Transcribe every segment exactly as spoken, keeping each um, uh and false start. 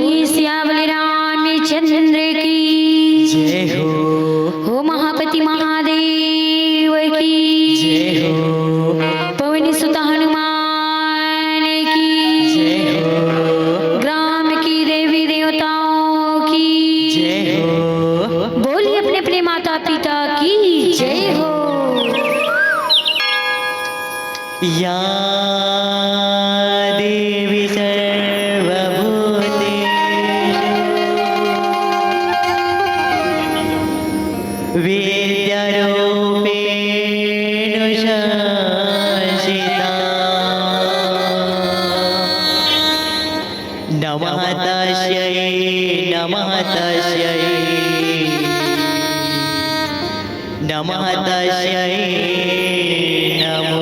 सियावली रामचंद्र की। जय हो। हो महापति महादेव की। जय हो। पवन सुत हनुमान की। जय हो। ग्राम की देवी देवताओं की। जय हो। बोलिए अपने अपने माता पिता की जय हो। या देवी सर्वभूतेषु विद्यारूपेण संस्थिता। नमः तस्यै, नमः तस्यै, नमः तस्यै, नमो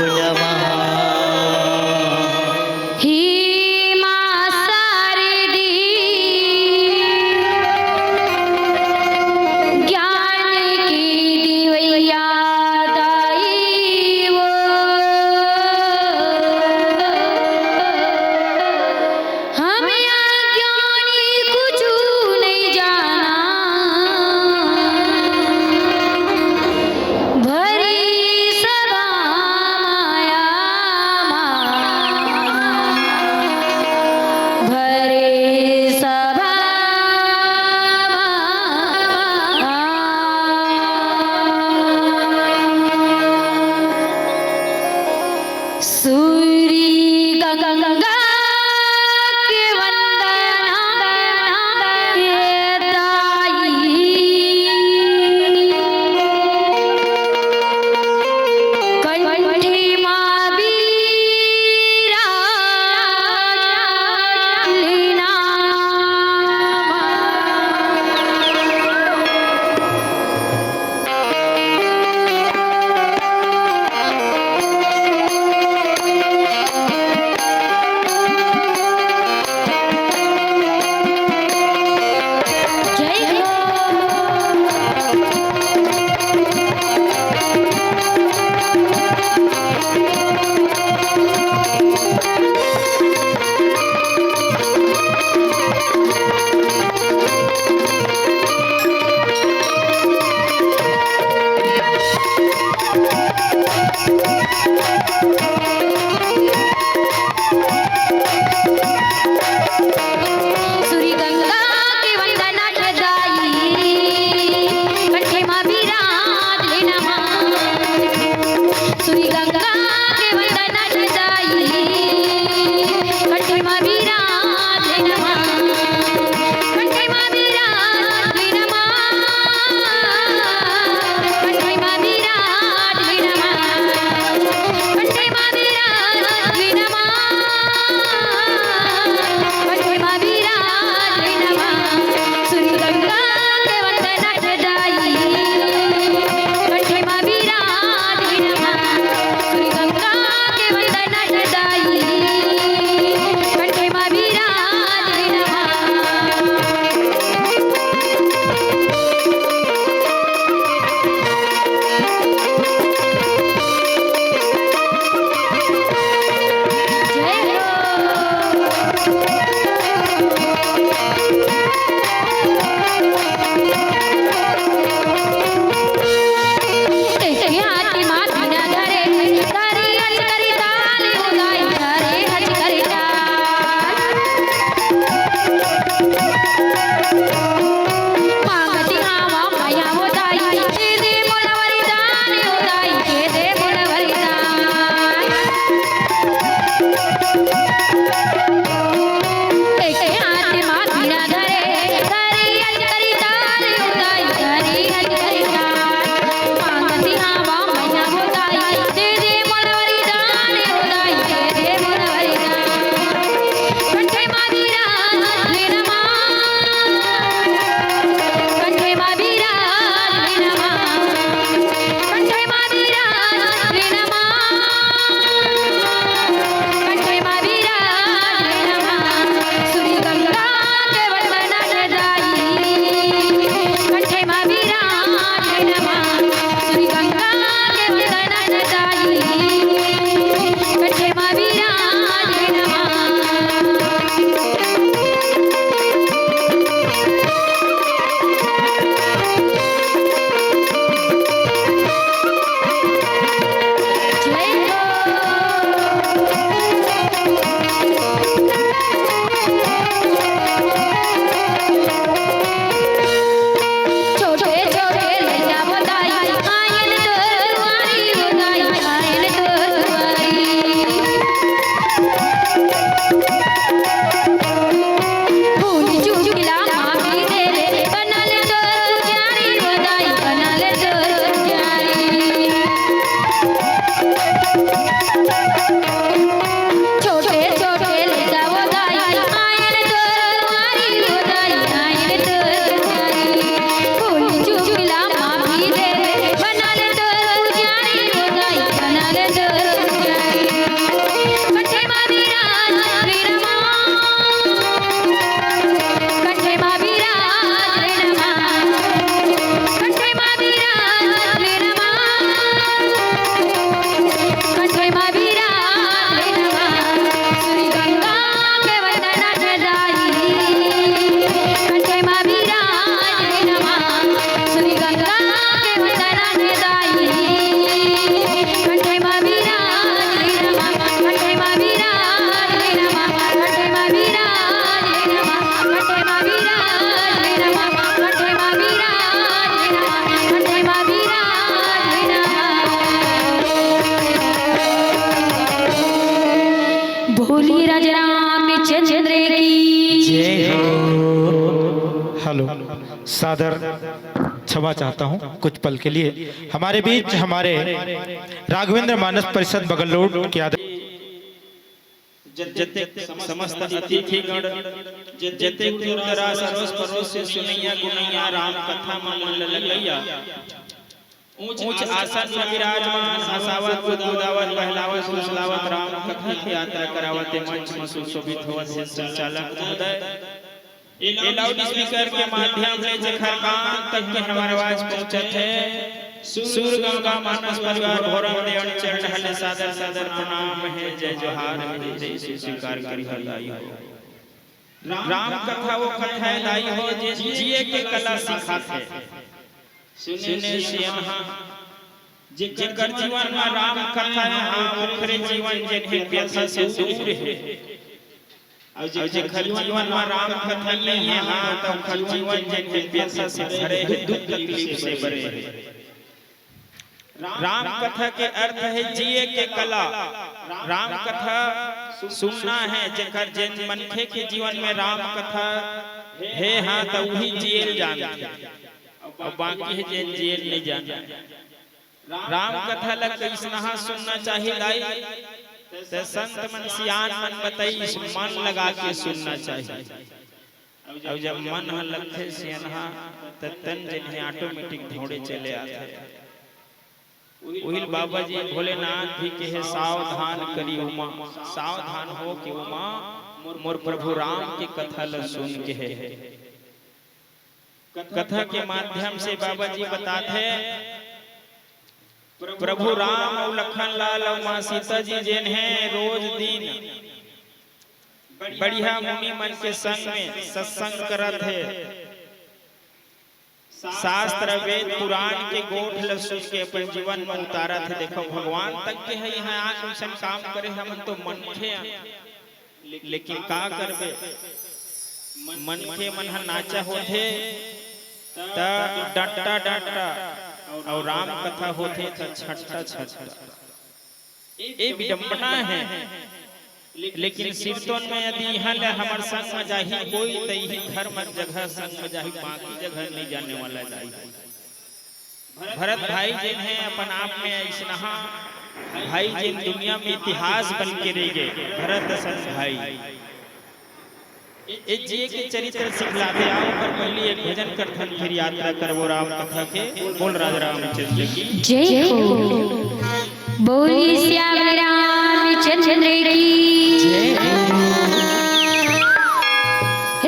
नमः। हे माँ शारदे, ज्ञान की दिवैया दाई वो। हम अज्ञानी कुछु नहीं जाना, भरी सभा बोलिए राजा रामचंद्र की जय हो। हेलो, सादर क्षमा चाहता हूँ कुछ पल के लिए। हमारे बीच हमारे राघवेंद्र मानस परिषद बगल रोड के आदर जतेक समस्त अतिथिगण, जतेक दूर दराज अरोस परोस से सुनैया गुनैया राम कथा मन ल लगैया, ऊंच आसन में विराजमान, हंसावत, गुदगुदावत, बहलावत, फुसलावत राम कथा के यात्रा करावत, ए मंच में सुशोभित होवत हे संचालक महोदय। ए लाउड स्पीकर के माध्यम ले जेखर कान तक के हमर आवाज पहुंचत हे, सूर गंगा मानस परिवार भोरम देवन चरण हले सादर सादर प्रणाम हे, जय जोहार हे, जय श्री स्वीकार करिहा दाई हो। राम कथा वो कथा हे दाई हो, जे जिए के कला सिखाथे। सुने सियनहा, जेकर जीवन में राम कथा हे, हाँ, ओखरे जीवन जेन हे व्यथा से दूर हे। अउ जेकर जीवन में राम कथा नइ हे, हाँ, त ओखर जीवन जेन हे व्यथा से भरे हे, दुख तकलीफ से भरे हे। राम कथा के अर्थ हे जिए के कला। राम कथा सुनना हे, जेकर जेन मनखे के जीवन में राम कथा हे, हाँ, त उही जिए ल जानथे। अउ बाकी हे जेन जिए ल नइ जानय। राम कथा ल कइसनहा सुनना चाही दाई, त संत मन सियान मन बतइस, मन लगा के सुनना चाही। अउ जब मन ह लगथे सियनहा, त तन जेन हे ऑटोमेटिक धोड़े चले आथे। उहिल बाबा जी भोलेनाथ भी कहे, "सावधान करी उमा, सावधान हो के उमा, मोर प्रभु राम के कथा ल सुन," कहे। कथा के माध्यम से बाबा जी बताथे, प्रभु राम अउ लखन लाल अउ माँ सीता जी जेन हे रोज दिन बढ़िया मुनि मन के संग में सत्संग करत हे, शास्त्र वेद पुराण के गोठ ल सुन के अपन जीवन में उतारत हे। देखो, भगवान तक के हे, यहाँ आज अइसन काम करे, हमन तो मनखे हन। लेकिन का करबे, मनखे मन ह नाचा होथे त डंटा डंटा, अउ राम कथा होथे त छट्टा छट्टा। ए विडंबना हे। लेकिन सिरतोन में यदि इहाँ ले हमर संग में जाही कोई, त इही धर्म जगह संग में जाही, बाकी जगह नइ जाने वाला दाई। भरत भाई जेन हे अपन आप में अइसनहा भाई, जेन दुनिया में इतिहास बन के रह गे, भरत असन भाई। ए जिए के चरित्र सिखलाथे। आओ, पर पहिली एक भजन करथन, फिर यात्रा करबो राम कथा के। बोल राजा रामचंद्र की जय हो। बोलिए सियावर रामचंद्र की जय हो।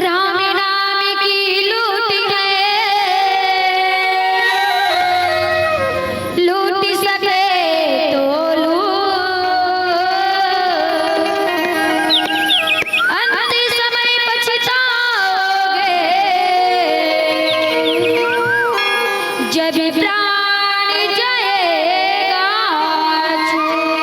राम नाम की लूट गए, लूट सके तो लूट, अंत समय पछताओगे जब प्राण जाएगा छूट।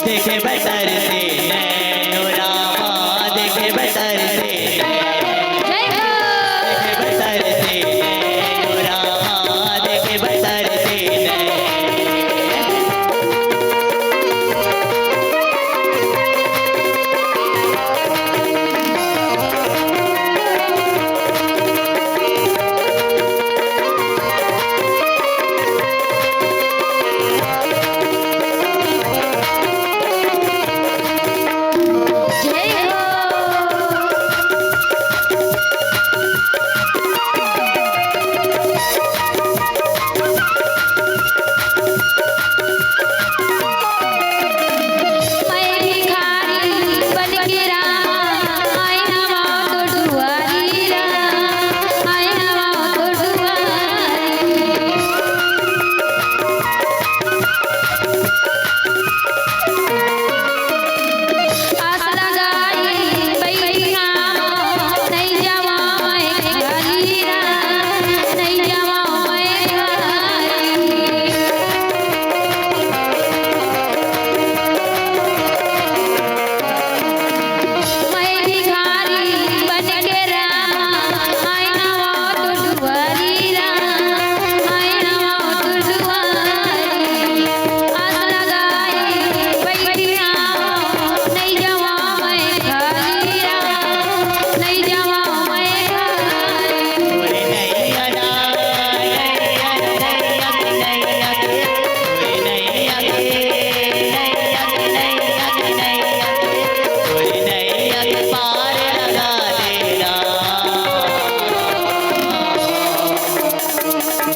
देखे बतर से नैनो रामा, देखे बतर से नैनो, जय हो। देखे बतर से नैनो रामा, देखे बतर से नैनो।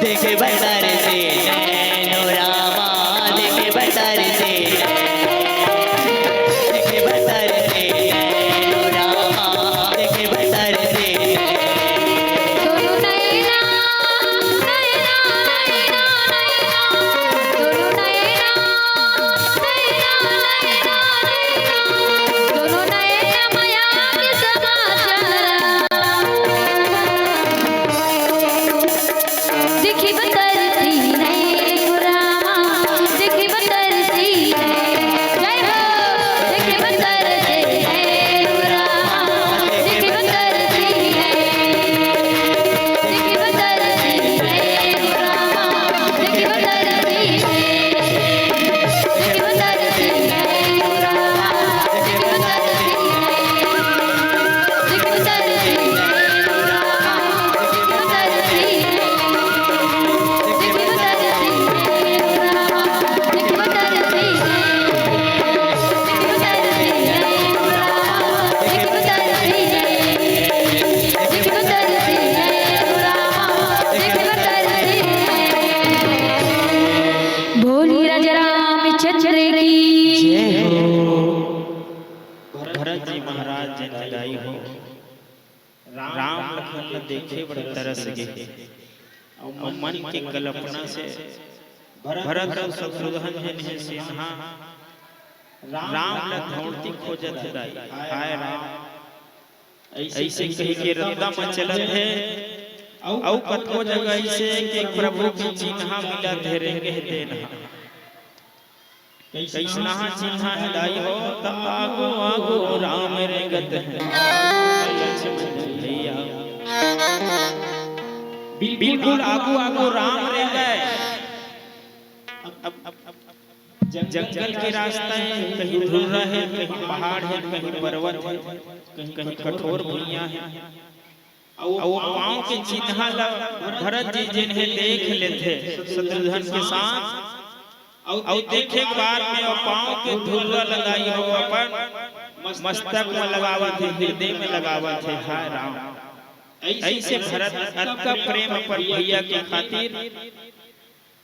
देखे बतर से नैनो रामा, देखे बतर से नैनो, देखे बतर से नैनो रामा, देखे बतर से नैनो। बोली राजा रामचंद्र की जय हो। भरत जी महाराज जन दाई हो। राम लखन ल देखे बर तरस गे। अउ मन के कल्पना से भरत अउ शत्रुघ्न जन हे सिन्हा राम ल धौंड़ती खोजत हे दाई। हाय राम, अइसे कहि के रद्दा म चलत हे। अउ कतको जगह अइसे के प्रभु के चिन्हा मिलत हे, रेंगे हे तेन ह। कइसना चिन्हा हे दाई हो, त आगू आगू राम रेंगत हे, लक्ष्मण भैया। बिल्कुल आगू आगू राम रेंगे। अब, अब, अब जंगल के रास्ता हे, कहीं धुर्रा हे, कहीं पहाड़ हे, कहीं पर्वत हे, कहीं कठोर भुइयां हे। अउ ओ पाँव के चिन्हा ल भरत जी जेन हे देख लेथे शत्रुघ्न के साथ, अउ देखे के बाद में ओ पाँव के धुर्रा ल दाई हो अपन मस्तक म लगावत हे, हृदय म लगावत हे। हाय राम, अइसे भरत अतका प्रेम अपन भैया के खातिर,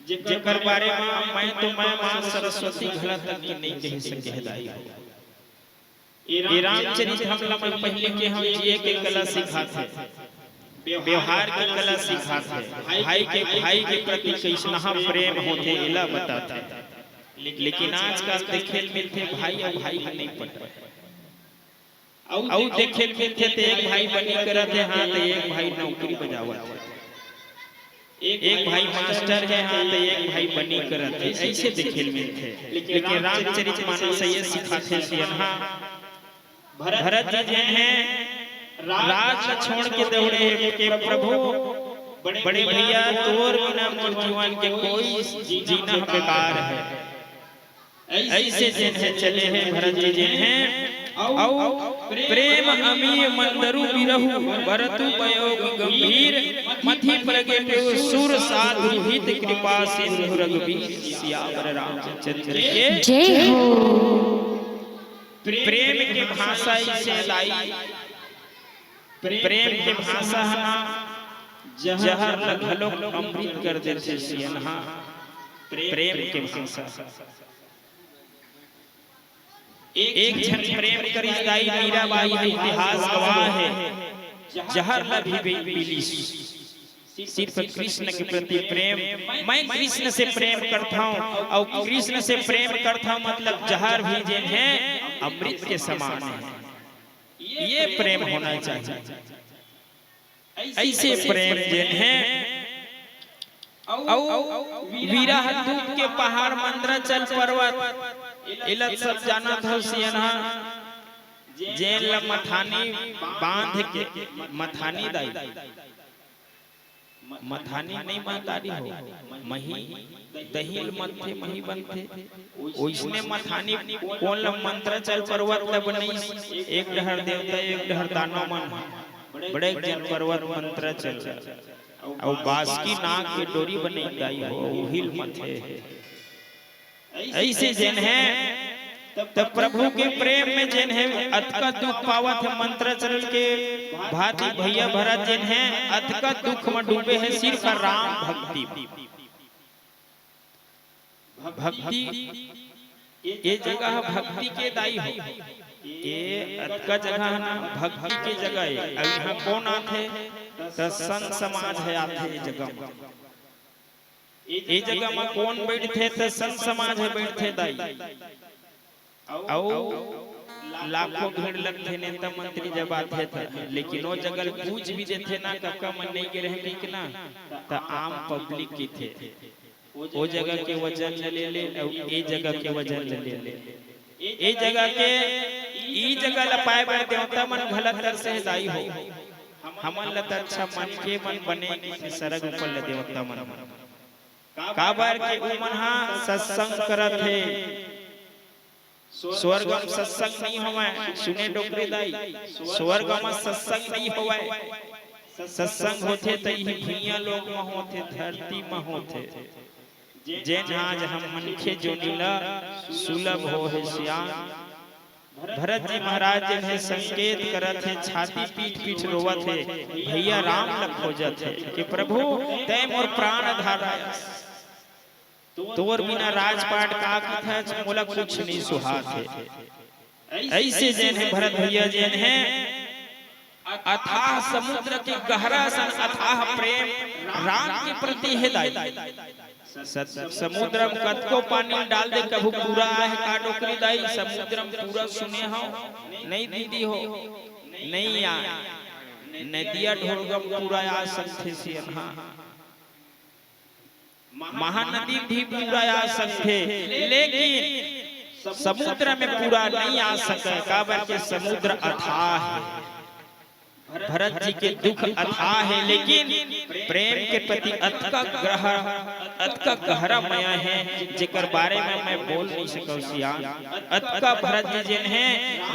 जेकर बारे म मैं तो मैं माँ सरस्वती घला तक नइ कहि सके हे दाई हो। ए रामचरित हमला मैं पहिले के हम जिए के कला सिखाथे, व्यवहार के कला सिखाथे, भाई के, भाई के प्रति कइसना प्रेम होथे, एला बताथे। लेकिन आजकल देखे ल मिलथे, भाई अउ भाई के नइ पटय। अउ देखे ल मिलथे त एक भाई बनी करत हे, हाँ, त एक भाई नौकरी बजावत हे। एक भाई मास्टर हे, हाँ, त एक भाई बनी करत हे, अइसे देखे ल मिलथे। लेकिन रामचरित मानस ये सिखाथे सियनहा। भरत जी जेन हे, राज ल छोड़ के दौड़े हे के प्रभु, बड़े भैया, तोर बिना मोर जीवन के कोई जीना बेकार हे। अइसे जेन हे चले हे भरत जी जेन हे, अउ प्रेम अमी मंदरु बिरहु, बरतु बयोग गंभीर, मथि प्रगटे सुर साधु हित, कृपा सिंधु रघुबीर, सियावर रामचंद्र के जय हो। प्रेम के भाषा अइसे दाई, प्रेम के भाषा ह ना, जहर ल घलोक अमृत कर देथे सियनहा। प्रेम के भाषा। एक झन प्रेम करिस दाई, मीराबाई हे, इतिहास गवाह हे, जहर ल भी पी लिस। सिर्फ कृष्ण के प्रति प्रेम, मैं कृष्ण से प्रेम करथौं, अउ कृष्ण से प्रेम करथौं मतलब जहर भी जेन हे, अमृत के समान हे। ये प्रेम होना चाहिए। अइसे प्रेम जेन हे, अउ विरह दुख के पहाड़ मंदराचल पर्वत, एला सब जानत हो सियनहा, जेन ल मथानी बांध के, मथानी दाई, मथानी नहीं महतारी हो, मही दही ल मथथे, मही बनथे। ओइसने मथानी कोन ल मंदराचल पर्वत ल बनइस, एक डहर देवता, एक डहर दानव मन, बड़े जन पर्वत मंदराचल, अउ बासुकी नाग के डोरी बने दाई हो, उही ल मथे। अइसे जेन हे, तब प्रभु के प्रेम में जेन हे, अतका दुख पावत हे, मंदराचल के भांति भैया भरत जेन हे, अतका दुख में डूबे हे, सिर्फ राम भक्ति। भक्ति, ये जगह भक्ति के दाई हो, ये अतका जगह ना भक्ति के जगह हे। अउ इहाँ कोन आथे? त संत समाज हे आथे ये जगह म। ए जगह म कोन बइठथे? त संत समाज ह बइठथे दाई। अउ लाखों भीड़ लगथे नेता मंत्री जब आथे त, लेकिन ओ जगह ल पूछ भी देथे ना, कका मन नइ गे रहे कहिके ना, त आम पब्लिक कहिथे। ओ जगह के वजन ल ले ले, अउ ए जगह के वजन ल ले ले। ए जगह के, ई जगह ल पाए बर देवता मन घला तरसे हे दाई हो। हमन ल त अच्छा मनखे मन बने सरग ऊपर ल देवता मन। काबर के उमन ह सत्संग करत हे। स्वर्ग म सत्संग नइ होवय, सुने डोकरी दाई, स्वर्ग म सत्संग नइ होवय। सत्संग होथे त इही भुइयां लोक म होथे, धरती म होथे। जेन आज हम मनखे जोनी ल सुलभ होहे सियान। भरत जी महाराज जेन हे संकेत करत हे, छाती पीट पीट रोवत हे, भैया राम ल खोजत हे कि प्रभु तैं मोर प्राण धारस। तोर बिना राजपाट का कथच, मोला कुछ नइ सुहात हे। अइसे जेन हे भरत भैया जेन हे अथाह समुद्र के गहरा सन अथाह प्रेम राम के प्रति हे दाई। सत-, समुद्र म कतको पानी डाल दे, कभू पूरा आए हे का डोकरी दाई? समुद्र म पूरा सुने हव? नइ दीदी हो, नइ आए। नदिया ढोड़गा म पूरा आ सकथे सियनहा। महानदी भी पूरा आ सकथे, लेकिन समुद्र में पूरा नइ आ सकय, काबर के समुद्र अथाह हे। भरत जी के दुख अथाह हे, लेकिन प्रेम के प्रति अतका गहरा, अतका गहरा मया हे, जेकर बारे में मैं बोल नइ सकव सियान। अतका भरत जी जेन हे,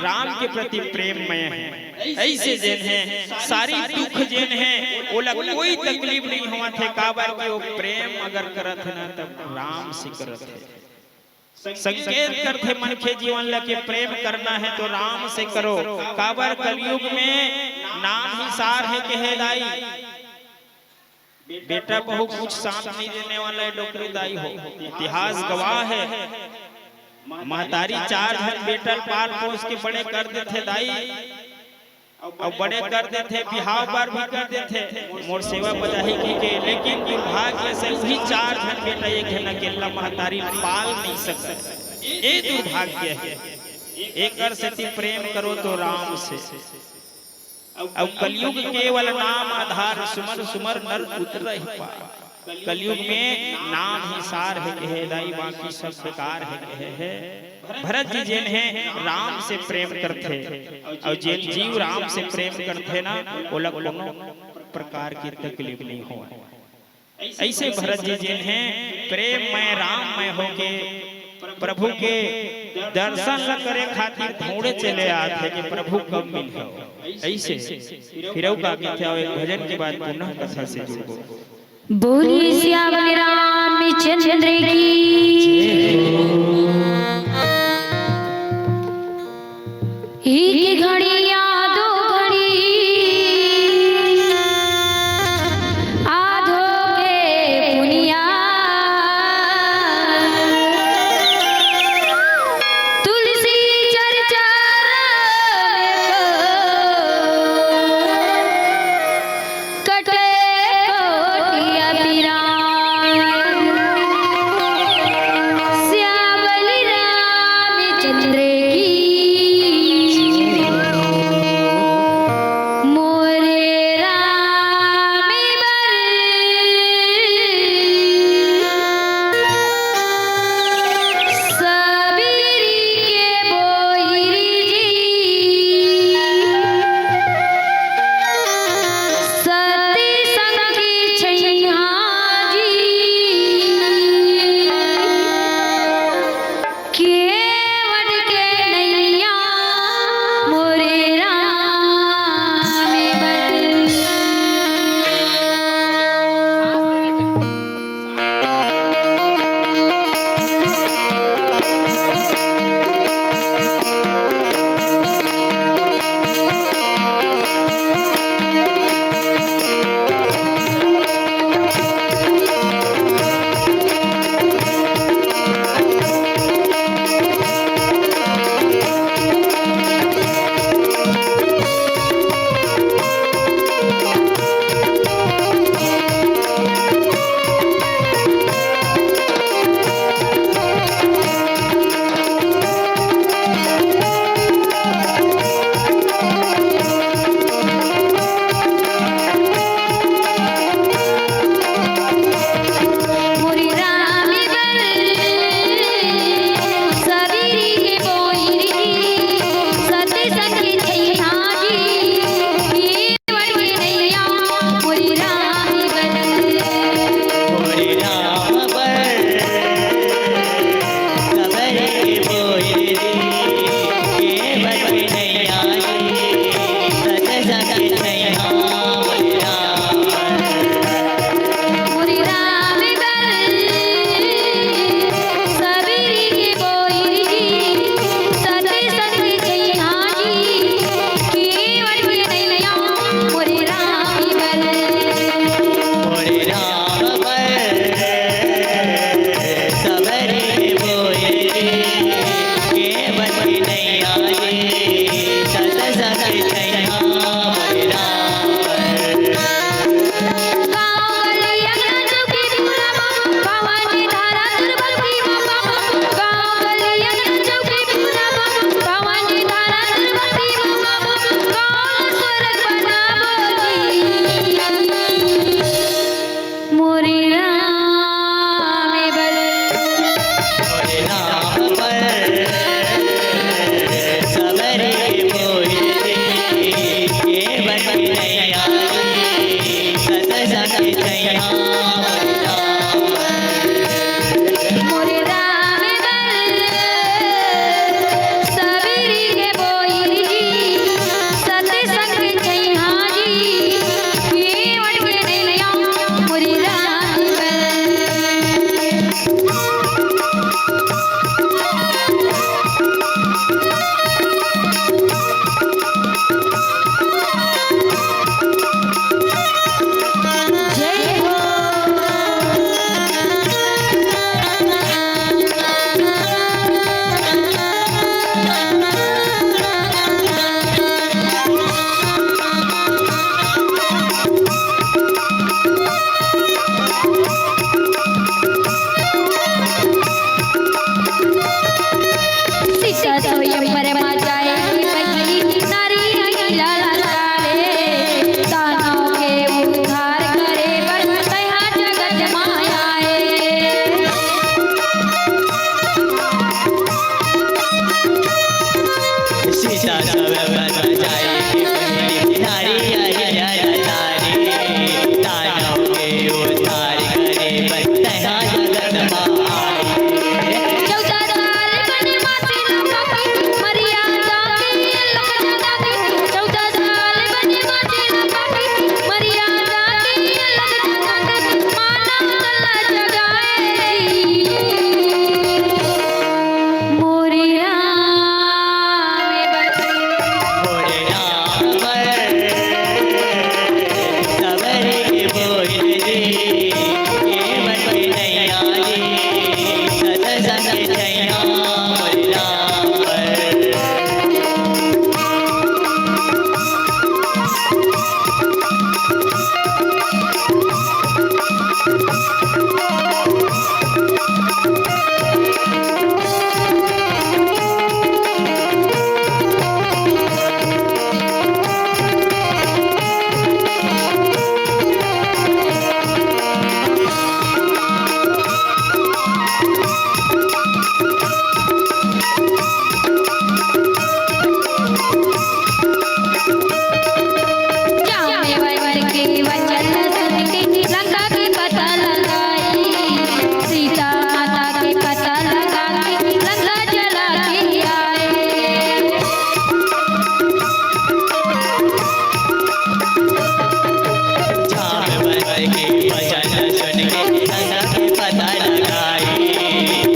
राम के प्रति प्रेममय हे। अइसे जेन हे, सारी दुख जेन हे, ओला कोई तकलीफ नइ होवत हे, काबर के ओ प्रेम अगर करत हे ना, तब राम से करत हे। संकेत करथे मनखे जीवन ल के प्रेम करना हे तो राम से करो, काबर कलयुग में नाम ही सार हे कहे दाई। बेटा बहू कुछ साथ नइ देने वाला हे डोकरी दाई हो, इतिहास गवाह हे। महतारी चार झन बेटा ल पाल पोस के बड़े कर देथे दाई, अउ बड़े कर देथे, बिहाव बर भी कर देथे, मोर सेवा बजाही कहिके, लेकिन दुर्भाग्य से उही चार झन बेटा एक झन अकेला महतारी ल पाल नइ सकय। ए दुर्भाग्य हे। एकर सेती प्रेम करो तो राम से। अउ कलयुग केवल नाम आधार, सुमर सुमर नर उतरहि पार। कलयुग में नाम ही सार हे कहे दाई, बाकी सब बेकार हे कहे हे। भरत जी जेन हे राम से प्रेम करथे, अउ जेन जीव राम से प्रेम करथे ना, ओला कोनो प्रकार के तकलीफ नहीं होय। ऐसे भरत जी जेन हे प्रेममय राममय होके प्रभु के दर्शन ल करे खातिर ढूंढे चले आथे कि प्रभु कब मिलही। ऐसे फिर अउ का कथे, अउ एक भजन के बाद पुनः कथा से जुड़बो। बोलिए सियावर रामचंद्र की। एक घड़ी या दो घड़ी आधो के पुनिया, तुलसी चर्चा में को कटे कोटि अपिराम। श्याम सब बन जाई नारी, नारी, नारी, नारी, दानव के उद्धार करे बर तैं हा जगत मा आई। चौदह साल बने मासी ना पापी, मरिया जाके ये लोग जगा दी। चौदह साल बने मासी ना पापी, मरिया जाके ये लोग जगा दी। मानव तन जगाए जी। मोरे राम बस। मोरे राम बस, सबर के बोल दे, हे मन के नैया जी, सत संग छैया मोरे राम बस। जानेवर के वचन सुन के लंका के पता लगाई, सीता माता के पता लगा के लंका जला के आए। जानेवर के वचन सुन के लंका के पता लगाई,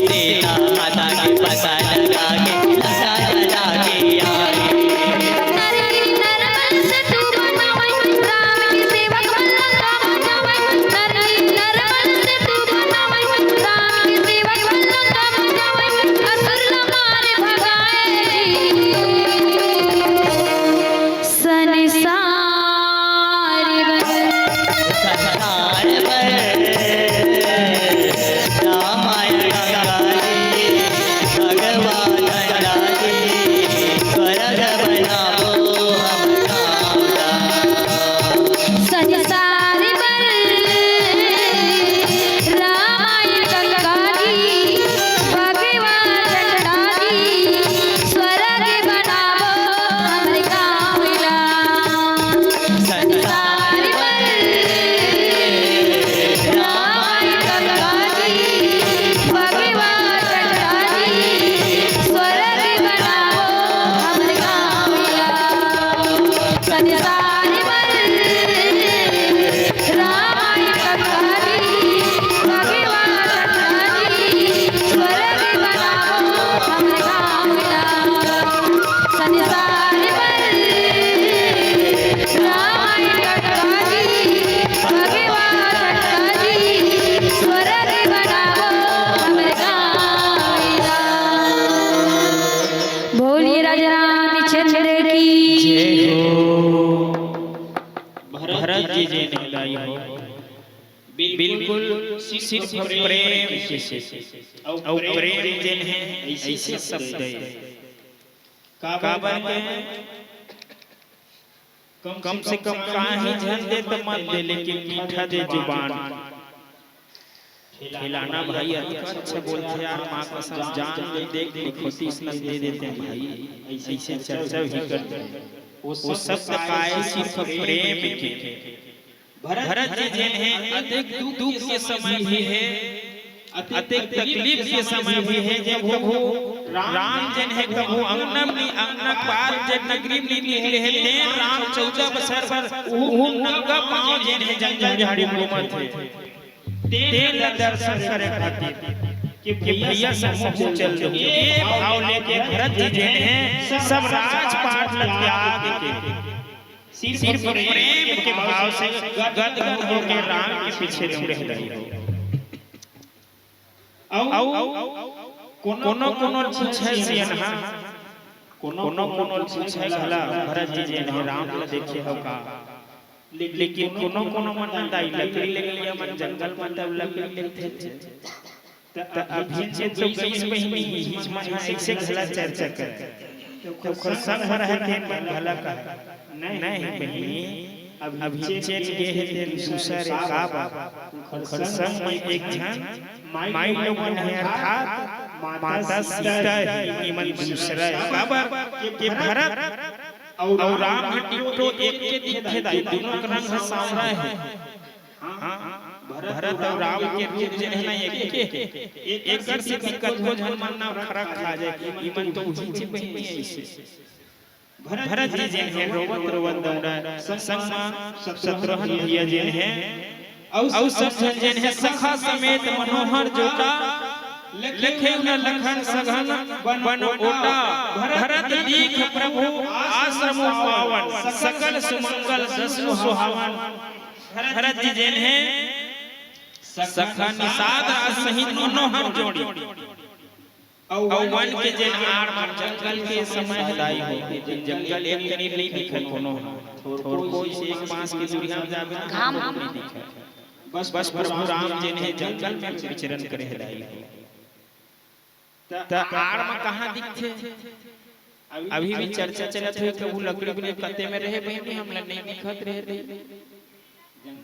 सीता माता के पता लगा के लंका जला के आई। नर की नर मन से तू बनावै, राम के सेवक मन लंका बचावै। नर की नर मन से तू बनावै, राम के सेवक मन लंका बचावै। असुर ला मार भगाए जी। संसार बर। संसार बर। रामायण गंगा जी, भगवान गंगा जी, स्वर्ग बनावो हमर गाँव ला। संसार बर रामायण गंगा जी, भगवान गंगा जी, स्वर्ग बनावो हमर गाँव ला। संसार बर रामायण गंगा जी, भगवान गंगा जी, स्वर्ग बनावो हमर गाँव ला। संसार बर रामायण गंगा जी, भगवान गंगा जी, स्वर्ग बनावो हमर गाँव ला। संसार बर रामायण गंगा जी, भगवान गंगा जी, स्वर्ग बनावो हमर गाँव ला। बोलिए राजा रामचंद्र की जय हो। भरत जी जेन गाई हो, बिल्कुल सिर्फ प्रेम से, अउ प्रेम जेन हे, ऐसे शब्द हे। काबर के कम से कम काही झन दे त मत दे, लेकिन मीठा दे जुबान। खिलाना भाई अतका अच्छा बोलथे यार, माँ कसम जान दे दे, एक मुट्ठी खोटी इसने दे देते हैं भाई, ऐसे चर्चा भी करते हैं। वो शब्द काय सिर्फ प्रेम के। भरत जी जेन हे अतेक दुख के समय भी हे, अतेक तकलीफ के समय भी हे, जब वो राम जेन हे कभू अंगना में अंगना पार जेन नगरी में निकले हे, तेन राम चौदह बछर बर वो नंगा पाँव जेन हे जंगल झाड़ी में घूमत हे। तेन ल दर्शन करे खातिर कि भैया समूह चल दो। ये भाव लेके भरत जी जेन हे सब राजपाट ल त्याग के सिर्फ प्रेम के भाव से गदगद होके राम के पीछे दौड़े रही हो। अउ कोनो कोनो पूछे सियन हा, कोनो कोनो पूछे घला, भरत जी जेन हे राम ल देखे हो का? लेकिन कोनो कोनो मन दाई लकड़ी ले गइया मन जंगल म तब लकड़ी लेथे। त अभी चेत तो गईस बहिनी, हिच मन ह ऐसे घला चर्चा कर। त ओखर संग म रहे तेन मन घला कहा, नहीं बहिनी, अभी चेत गे हे तेन दूसर ए का बात। ओखर संग म एक झन माई लोगन हे, अर्थात माता सीता हे, इमन दूसरा हे। काबर के भरत अउ राम ह टिकटो एक के दिखथे दाई, दूनों के रंग ह सांवरा हे। हाँ, भरत अउ राम के रूप जेन हे ना एक के, एकर से दिक्कत हो झन मन ना फरक खा जाए। इमन तो उही चे बहिनी अइसे। भरत जी जेन हे रोवत रोवत दौड़ा, संग मा शत्रुघ्न भैया जेन हे, अउ सब झन जेन हे सखा समेत मनोहर जोटा, लखे उन लखन सघन बन ओटा, भरत दीख प्रभु आश्रम पावन, सकल सुमंगल जसु सुहावन। भरत जी जेन हे सखा निषाद राज सहित मनोहर जोड़ी। अउ वन के जेन आड़ म जंगल के समय हे दाई हो, जंगल एक कनी नइ दिखे कोनो ह। थोरको से एक पांस के दूरिहा म जाबे त घाम नइ दिखे। बस प्रभु राम जेन हे जंगल म विचरण करे हे दाई हो। त आड़ म कहाँ दिखथे? अभी भी चर्चा चलत हे, कहूँ लकड़ी बिने कते में रहे बहिनी, हमला नइ दिखत रहे रे।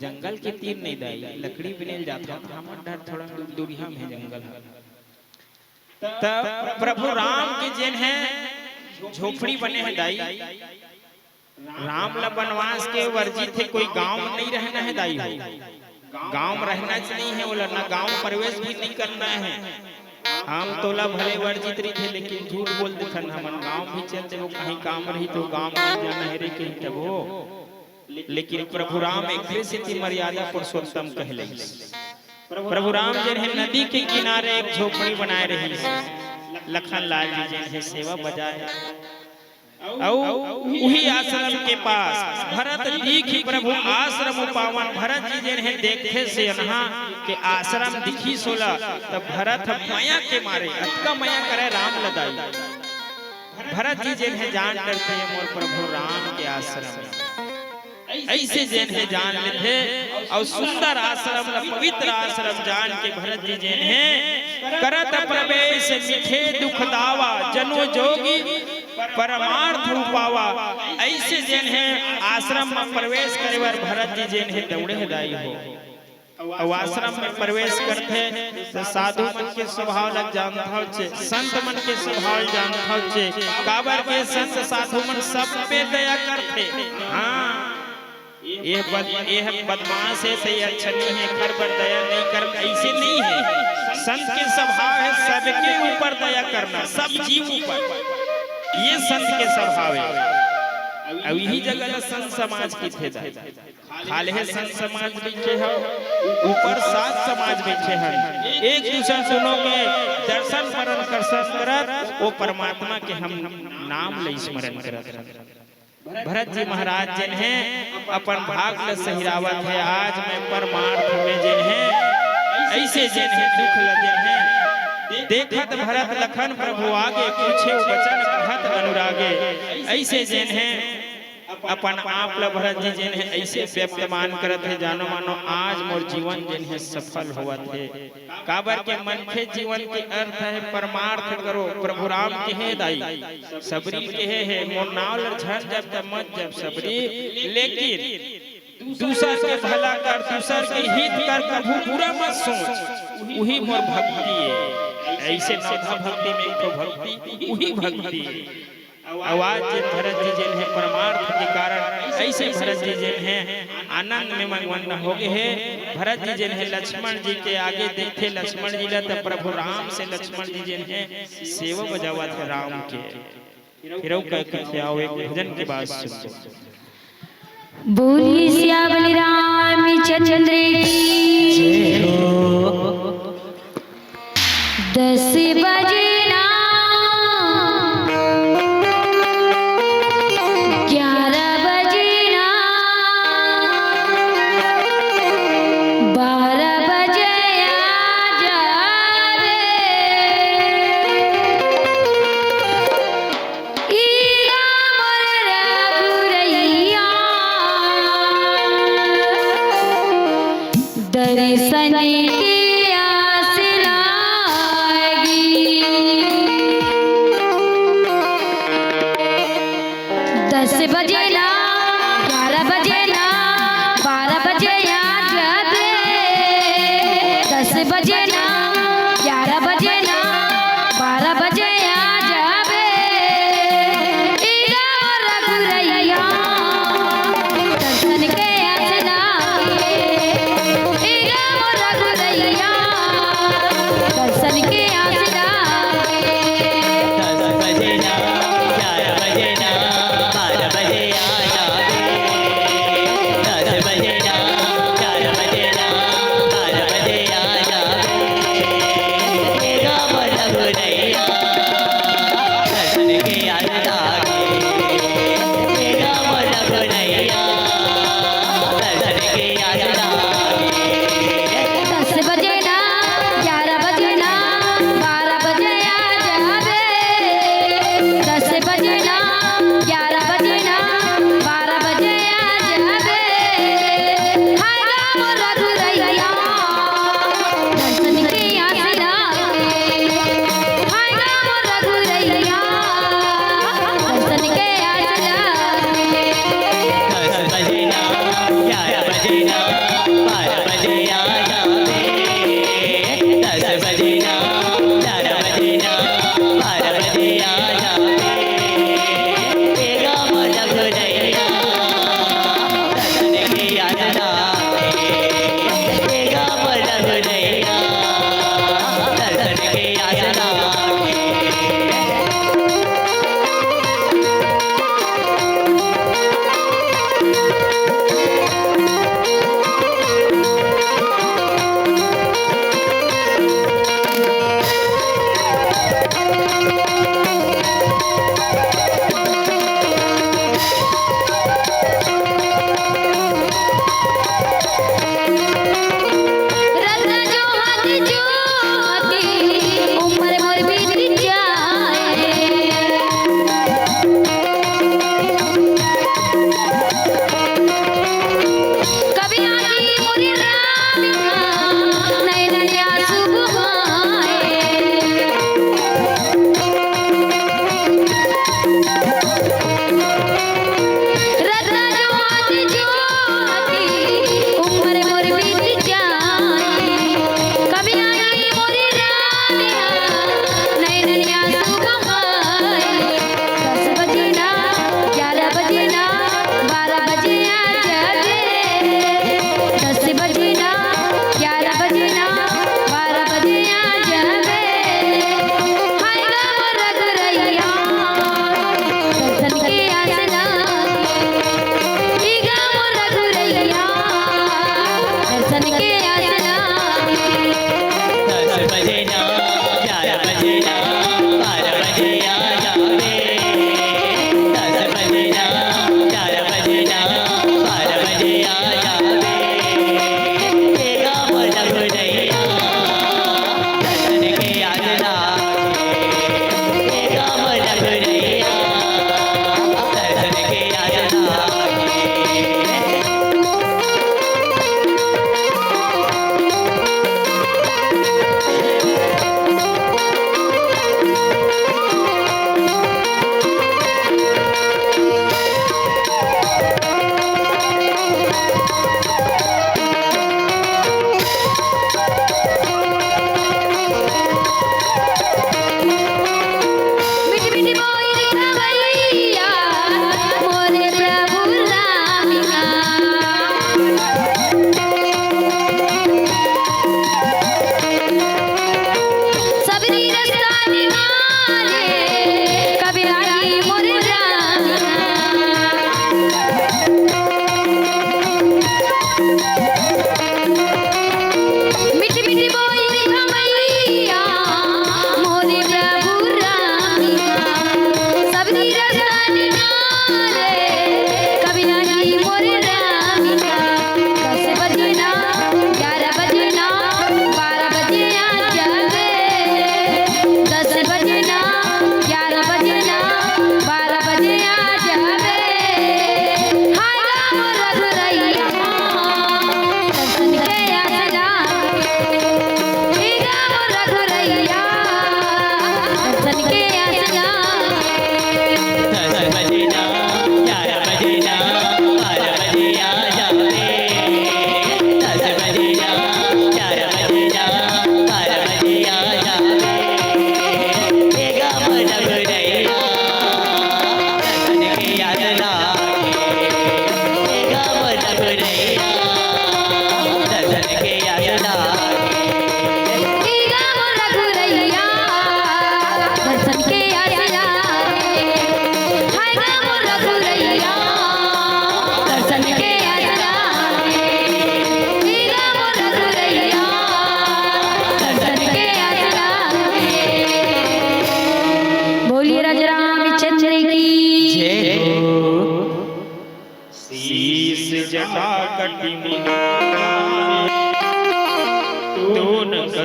जंगल के तीर नइ दाई, लकड़ी बिने ल जाथन, हमर डर थोड़ा दूरिहा म हे जंगल ह। त प्रभु राम के जेन हे झोपड़ी बने हे दाई, राम ला बनवास के वर्जित हे, कोई गांव म नइ रहना हे दाई हो। गांव म रहना च नइ हे, ओला ना गांव प्रवेश भी नइ करना हे। हम तोला भले वर्जित रहिथे, लेकिन झूठ बोल देथन, हमन गांव भी चल देबो, कहीं काम रही तो गांव म जाना हे रे कहीं तब हो। लेकिन प्रभु राम एकरे सेती मर्यादा पुरुषोत्तम कहले। प्रभु राम जेन हे नदी के किनारे एक झोपड़ी बनाए रहिस। लखन लाल जी जेन हे सेवा बजाए। अउ उही आश्रम के पास भरत दीखि प्रभु आश्रम पावन। भरत जी जेन हे देखथे से अनहा के आश्रम दिखिस ओला, त भरत ह मया के मारे अतका मया करे राम ल दाई। भरत जी जेन हे जान डरथे, ये मोर प्रभु राम के आश्रम हे। अइसे जेन हे जान लेथे अउ सुंदर आश्रम ल पवित्र आश्रम जान के भरत जी जेन हे करत प्रवेश मिटे दुख दावा, जनो जोगी परमार्थ उपावा। अइसे जेन हे आश्रम म प्रवेश करे बर भरत जी जेन हे दौड़े हे दाई हो। अउ आश्रम म प्रवेश करथे त साधु मन के स्वभाव ल जानथव चे, संत मन के स्वभाव ल जानथव चे। काबर के संत साधु मन सब पे दया करथे। हाँ, ये बद-, ये बदमाश हे त ये अच्छा नइ हे, एखर बर दया नइ करन, अइसे नइ हे। संत के स्वभाव हे सबके ऊपर दया करना, सब जीव ऊपर। ये संत के स्वभाव हे। अउ इही जगह ल संत समाज कहिथे दाई। खाल्हे संत समाज बइठे हव, ऊपर सात समाज बइठे हन। एक दूसर दूनों के दर्शन स्मरण करत, ओ परमात्मा के हम नाम ल स्मरण करत हन। भरत जी महाराज जेन हे अपन भाग ल सहिरावत हे, आज मैं परमार्थ में जेन हे, अइसे जेन हे दुख ल जेन हे देखत भरत लखन प्रभु आगे, पूछे वचन कहत अनुरागे। अइसे जेन हे अपन आप ल भरत जी जेन हे अइसे व्यक्तमान करत हे, जानो मानो आज मोर जीवन जेन हे सफल होवत हे। काबर के मनखे जीवन के अर्थ हे परमार्थ करो, प्रभु राम कहे दाई, सबरी कहे हे, मोर नाव ल झन जप त मत जप सबरी, लेकिन दूसर के भला कर, दूसर के हित कर, कभू बुरा मत सोच, उही मोर भक्ति हे। अइसे नवधा भक्ति में एक ठो भक्ति, उही भक्ति हे। अउ आज जेन भरत जी जेन हे परमार्थ के कारण अइसे भरत जी जेन हे आनंद में मगन हो गे हे। भरत जी जेन हे लक्ष्मण जी के आगे देखथे, लक्ष्मण जी ल त प्रभु राम से लक्ष्मण जी जेन हे सेवा बजावत हे राम के। फिर अउ कह कथे, आओ एक भजन के बाद सुन। बोलिए सियावर रामचंद्र की जय हो। दस बजे ना, ग्यारह बजे ना, बारह बजे आ जा रे। ई राम रघुरैया, दर्शन के आस लागी। दस बजे ना, ग्यारह बजे ना, बारह बजे आ जाबे। दस बजे ना, ग्यारह बजे ना, बजे ना, बारह बजे आ जावे। दस बजे ना, ग्यारह बजे ना, बारह बजे आ जावे। हे राम रघुरैया, दर्शन के आस लागे। हे राम रघुरैया, दर्शन के आस लागे। दस बजे ना, ग्यारह बजे ना, बारह बजे आ जावे। दस बजे ना, ग्यारह बजे ना, बारह बजे आ जावे। हाय राम रघुरैया, दर्शन के आस लागे। हाय राम रघुरैया, दर्शन के आस लागे। दस बजे ना, ग्यारह बजे ना, बारह बजे आ जावे। दस बजे ना, ग्यारह बजे ना, बारह बजे आ जावे।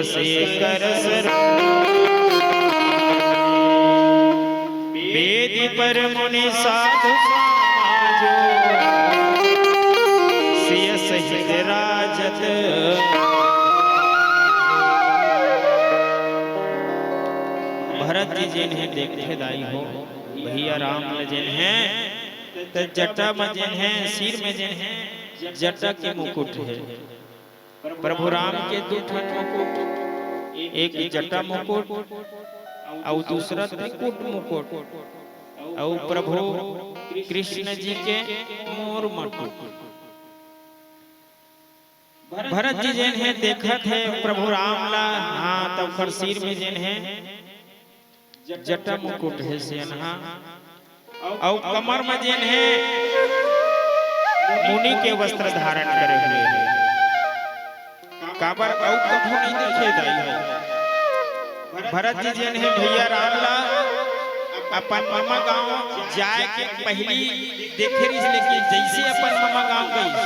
से करस रो। बेदी पर मुनि साधु समाजो, सिय सहित राजत। भरत जी जेन हे देखथे दाई हो, भैया राम ल जेन हे, त जटा म जेन हे, सिर में जेन हे, जटा के मुकुट हे। प्रभु राम के दू ठन मुकुट, एक जटा मुकुट अउ दूसरा त्रिकूट मुकुट, अउ प्रभु कृष्ण जी के मोर मुकुट। भरत जी जेन हे देखत हे प्रभु राम ला, हाँ, त ओकर सिर में जेन हे जटा मुकुट हे सियनहा, अउ कमर म जेन हे मुनि के वस्त्र धारण करे हुए हे। काबर अउ कभू नहीं देखे दाई हो। भरत जी जेन हे भैया राम ला अपन ममा गांव जाए के पहिली देखे रिहिस, लेकिन जैसे अपन ममा गांव गइस,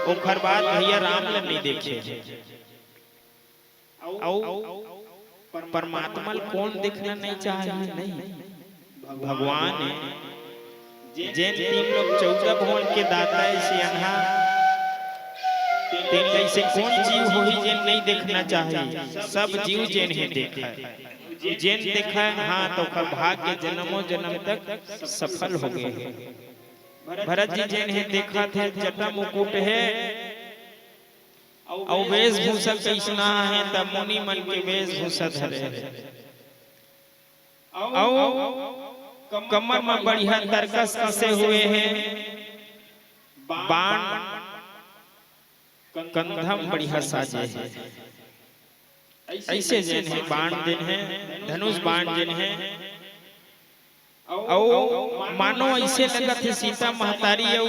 ओखर बाद भैया राम ला नहीं देखे। अउ परमात्मा ल कोन देखना नहीं चाही? नहीं, भगवान हे। जेन तीन लोक चौदह भुवन के दाता हे सियनहा, तेन अइसे कोन जीव होही जेन नहीं देखना चाही? सब जीव जेन हे देखय, जेन देखय, हाँ, त ओकर भाग्य जन्मों जन्म तक सफल हो गए हे। भरत जी जेन हे देखत हे, जटा मुकुट हे, अउ वेशभूषा कइसना हे, त मुनि मन के वेशभूषा धरे हे। अउ कमर म बढ़िया तरकस कसे हुए हे, बाण कंधा म बढ़िया साजे हे। अइसे जेन हे बाण जेन हे, धनुष बाण जेन हे, अउ मानो अइसे लगत हे सीता महतारी अउ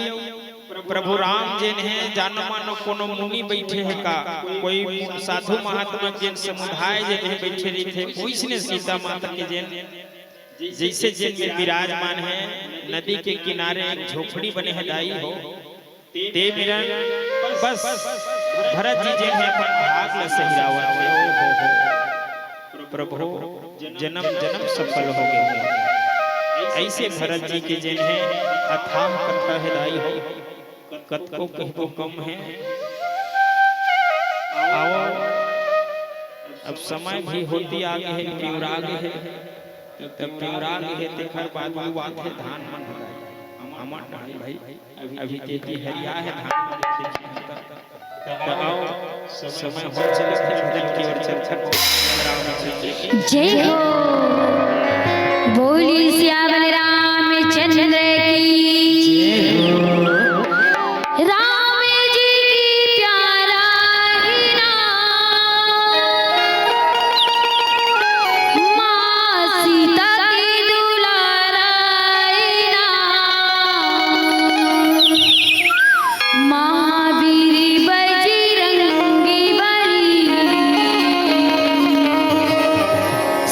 प्रभु राम जेन हे, जानो मानो कोनो मुनि बइठे हे का, कोई साधु महात्मा जेन समुदाय जेन हे बइठे रहिथे, ओइसने सीता माता के जेन, जइसे जेन में विराजमान हे, नदी के किनारे एक झोपड़ी बने हे दाई हो, ते मेरन बस भरत जी जेन हे अपन भाग ल सहिरावत हे। ओ हो हो, प्रभु, जन्म जन्म सफल हो गए। अइसे भरत जी के जेन हे अथाह कथा हे दाई हो, कतको कहिबो कम हे। आओ, अब समय भी होती आगे हे, पिउरा गे हे, त पिउरा गे हे, तेखर बाद वो आथे धान मन हरय। हमर डाहर भाई, अभी तेती हरिया हे धान मन देखे हन त। त आओ, समय हो चलत हे, भजन की ओर चलथन। रामचंद्र की जय हो। बोली सियावर रामचंद्र की। राम जी की प्यारा ही नाम, माँ सीता की दुलारा ही नाम, महावीर बजरंगी बली,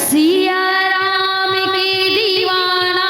सिया राम की दीवाना।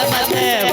मत